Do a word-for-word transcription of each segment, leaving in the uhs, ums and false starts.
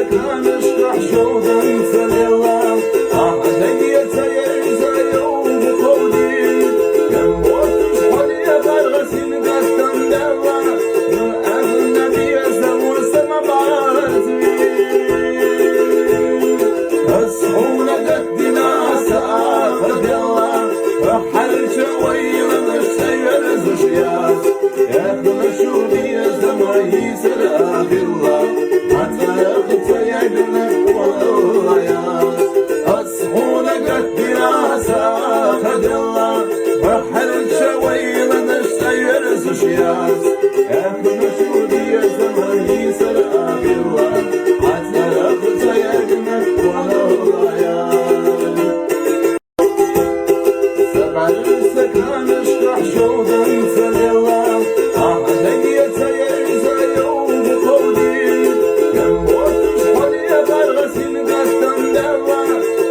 Канышка хьшоудын цалела, ахьдагье цаярза йовгу къовди. Ям ботуш хьоле къаргъа син гастан дала, ну агьна бияза муса ма базви. Ас хьуна гатдина са ахадела, ва хьалча ойланаш цаярзуш яз. Эхна шуди замайи сара ахилла, хатара хцаягна валая. Ас хьуна гатдира са ахадела, ва хьалча ойланаш цаярзуш яз. Эхна шуди замайи сара ахилла, хатара хцаягна валая. Сабар са канышка хьшоудын цалела, ахьдагье цаярза йовгу къовди. Ям ботуш хьоле къаргъа син гастан дала,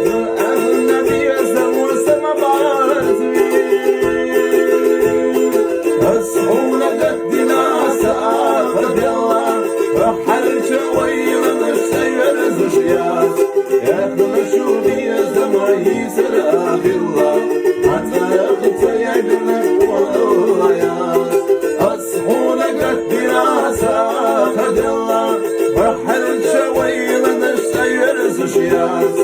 ну агьна бияза муса ма базви. Ас хьуна гатдина са ахадела, ва хьалча ойланаш цаярзуш яз. Эхна шуди замайи сара ахилла, хатара хцаягна валая. Ас хьуна гатдира са ахадела, ва хьалча ойланаш цаярзуш яз.